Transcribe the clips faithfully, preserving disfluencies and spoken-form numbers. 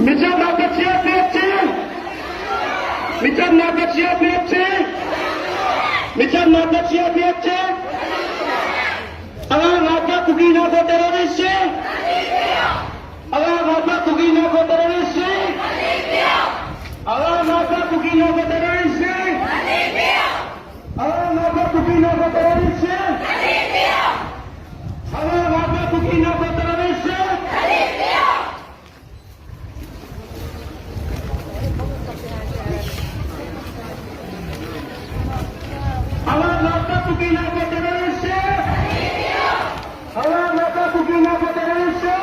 ꯃꯤꯆꯝ ꯉꯥꯛꯄ C R P FC! ꯃꯤꯆꯝ ꯉꯥꯛꯄ C R P FC! ꯃꯤꯆꯝ ꯉꯥꯛꯄ ꯁꯤ ꯑꯥꯔ ꯄꯤ ꯑꯦꯐꯁꯤ! ꯑꯉꯥꯡ ꯉꯥꯛꯄ ꯀꯨꯀꯤ ꯉꯥꯛꯄ ꯇꯦꯔꯣꯔꯤꯁꯁꯤ! ꯑꯉꯥꯡ ꯉꯥꯛꯄ ꯀꯨꯀꯤ ꯉꯥꯛꯄ ꯇꯦꯔꯣꯔꯤꯁꯁꯤ! ꯑꯉꯥꯡ ꯉꯥꯛꯄ ꯀꯨꯀꯤ ꯉꯥꯛꯄ ꯇꯦꯔꯣꯔꯤꯁꯁꯤ! ꯑꯉꯥꯡ ꯉꯥꯛꯄ ꯀꯨꯀꯤ ꯉꯥꯛꯄ ꯇꯦꯔꯣꯔꯤꯁꯁꯤ! ꯑꯉꯥꯡ ꯉꯥꯛꯄ ꯀꯨꯀꯤ ꯉꯥꯛꯄ ꯇꯦꯔꯣꯔꯤꯁꯁꯤ! ꯑꯉꯥꯡ ꯉꯥꯛꯄ ꯀꯨꯀꯤ ꯉꯥꯛꯄ ꯇꯦꯔꯣꯔꯤꯁꯁꯤ! ꯑꯉꯥꯡ ꯉꯥꯛꯄ ꯀꯨꯀꯤ ꯉꯥꯛꯄ ꯇꯦꯔꯣꯔꯤꯁꯁꯤ!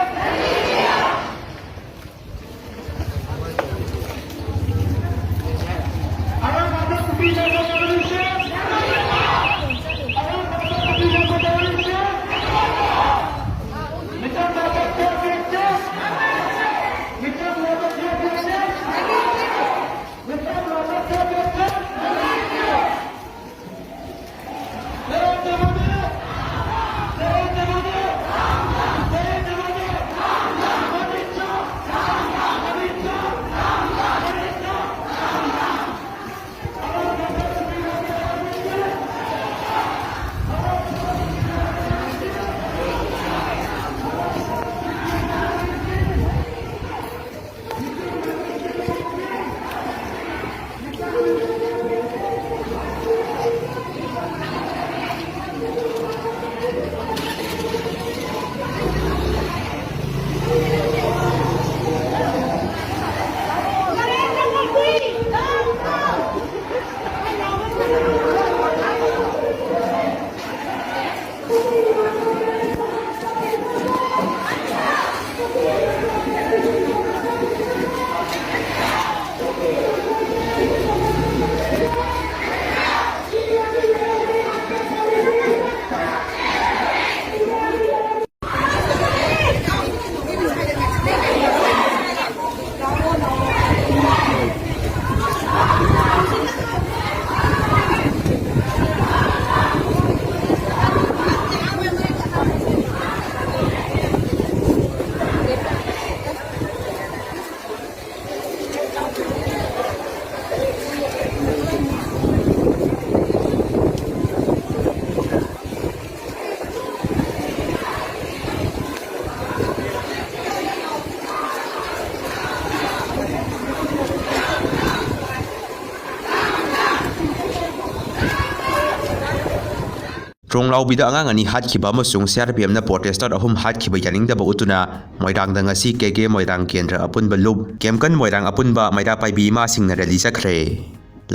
ꯊꯣꯡꯂꯥꯎꯕꯤꯗ ꯑꯉꯥꯡ ꯑꯅꯤ ꯍꯥꯠꯈꯤꯕ ꯑꯃꯁꯨꯡ C R P Fꯅ protester ꯑꯍꯨꯝ ꯍꯥꯠꯈꯤꯕ ꯌꯥꯅꯤꯡꯗꯕ ꯎꯠꯇꯨꯅ ꯃꯣꯏꯔꯥꯡꯗ ꯉꯁꯤ K K ꯃꯣꯏꯔꯥꯡ ꯀꯦꯟꯗ꯭ꯔ ꯑꯄꯨꯟꯕ ꯂꯨꯞ, ꯀꯦꯝꯀꯟ ꯃꯣꯏꯔꯥꯡ ꯑꯄꯨꯟꯕ ꯃꯩꯔꯥ ꯄꯥꯏꯕꯤ ꯏꯃꯥꯁꯤꯡꯅ rally ꯆꯠꯈ꯭ꯔꯦ꯫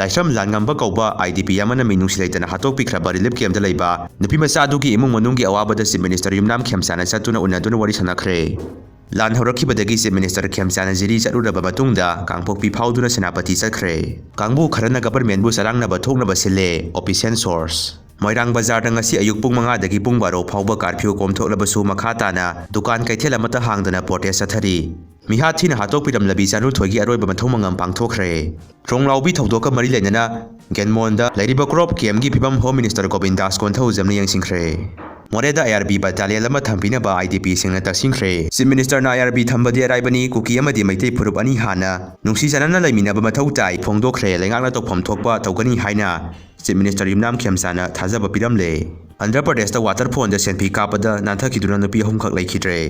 ꯂꯥꯏꯁ꯭ꯔꯝ ꯂꯥꯟꯉꯝꯕ ꯀꯧꯕ I D P ꯑꯃꯅ ꯃꯤꯅꯨꯡꯁꯤ ꯂꯩꯇꯅ ꯍꯥꯠꯇꯣꯛꯄꯤꯈ꯭ꯔꯕ relief campꯇ ꯂꯩꯕ ꯅꯨꯄꯤ ꯃꯆꯥ ꯑꯗꯨꯒꯤ ꯏꯃꯨꯡ ꯃꯅꯨꯡꯒꯤ ꯑꯋꯥꯕꯗ Chief Minister ꯌꯨꯝꯅꯥꯝ ꯈꯦꯝꯆꯥꯅ ꯆꯠꯇꯨꯅ ꯎꯅꯗꯨꯅ ꯋꯥꯔꯤ ꯁꯥꯟꯅꯈ꯭ꯔꯦ꯫ ꯂꯥꯟ ꯍꯧꯔꯛꯈꯤꯕꯗꯒꯤ Chief Minister ꯈꯦꯝꯆꯥꯅ ꯖꯤꯔꯤ ꯆꯠꯂꯨꯔꯕ ꯃꯇꯨꯡꯗ ꯀꯥꯡꯄꯣꯛꯄꯤ ꯐꯥꯎꯗꯨꯅ ꯁꯦꯅꯥꯄꯇꯤ ꯆꯠꯈ꯭ꯔꯦ꯫ ꯀꯥꯡꯕꯨ ꯈꯔꯅ governmentꯕꯨ ꯆꯔꯥꯡꯅꯕ ꯊꯣꯛꯅꯕ ꯁꯤꯜꯂꯦ, official source꯫ ꯃꯣꯏꯔꯥꯡ ꯕꯖꯥꯔꯗ ꯉꯁꯤ ꯑꯌꯨꯛ ꯄꯨꯡ ꯃꯉꯥꯗꯒꯤ ꯄꯨꯡ ꯕꯥꯔꯣ ꯐꯥꯎꯕ curfew ꯀꯣꯝꯊꯣꯛꯂꯕꯁꯨ ꯃꯈꯥ ꯇꯥꯅ ꯗꯨꯀꯥꯟ ꯀꯩꯊꯦꯜ ꯑꯃꯠꯇ ꯍꯥꯡꯗꯅ protest ꯆꯠꯊꯔꯤ꯫ ꯃꯤꯍꯥꯠ ꯊꯤꯅ ꯍꯥꯠꯇꯣꯛꯄꯤꯔꯝꯂꯕꯤ ꯆꯥꯅꯨꯊꯣꯏꯒꯤ ꯑꯔꯣꯏꯕ ꯃꯊꯧ ꯃꯉꯝ ꯄꯥꯡꯊꯣꯛꯈ꯭ꯔꯦ꯫ ꯊꯣꯡꯂꯥꯎꯕꯤ ꯊꯧꯗꯣꯛꯀ ꯃꯔꯤ ꯂꯩꯅꯅ ꯒꯦꯟꯃꯣꯟꯗ ꯂꯩꯔꯤꯕ crop campꯀꯤ ꯐꯤꯕꯝ Home Minister ꯒꯣꯕꯤꯟꯗꯥꯁ ꯀꯣꯟꯊꯧꯖꯝꯅ ꯌꯦꯡꯁꯤꯟꯈ꯭ꯔꯦ꯫ ꯃꯣꯔꯦꯗ I R B battalion ꯑꯃ ꯊꯝꯕꯤꯅꯕ I D Pꯁꯤꯡꯅ ꯇꯛꯁꯤꯟꯈ꯭ꯔꯦ꯫ Chief Ministerꯅ I R B ꯊꯝꯕꯗꯤ ꯑꯔꯥꯏꯕꯅꯤ, ꯀꯨꯀꯤ ꯑꯃꯗꯤ ꯃꯩꯇꯩ ꯐꯨꯔꯨꯞ ꯑꯅꯤ ꯍꯥꯟꯅ ꯅꯨꯡꯁꯤ ꯆꯥꯟꯅꯅ ꯂꯩꯃꯤꯟꯅꯕ ꯃꯊꯧ ꯇꯥꯏ, ꯐꯣꯡꯗꯣꯛꯈ꯭ꯔꯦ꯫ ꯂꯩꯉꯥꯛꯅ ꯇꯧꯐꯝ ꯊꯣꯛꯄ ꯇꯧꯒꯅꯤ ꯍꯥꯏꯅ Chief Minister ꯌꯨꯝꯅꯥꯝ ꯈꯦꯝꯆꯥꯅ ꯊꯥꯖꯕ ꯄꯤꯔꯝꯂꯦ꯫ ꯑꯟꯙ꯭ꯔ ꯄ꯭ꯔꯗꯦꯁꯇ waterfallꯗ ꯁꯦꯜꯐꯤ ꯀꯥꯞꯄꯗ ꯅꯥꯟꯊꯈꯤꯗꯨꯅ ꯅꯨꯄꯤ ꯑꯍꯨꯝꯈꯛ ꯂꯩꯈꯤꯗ꯭ꯔꯦ꯫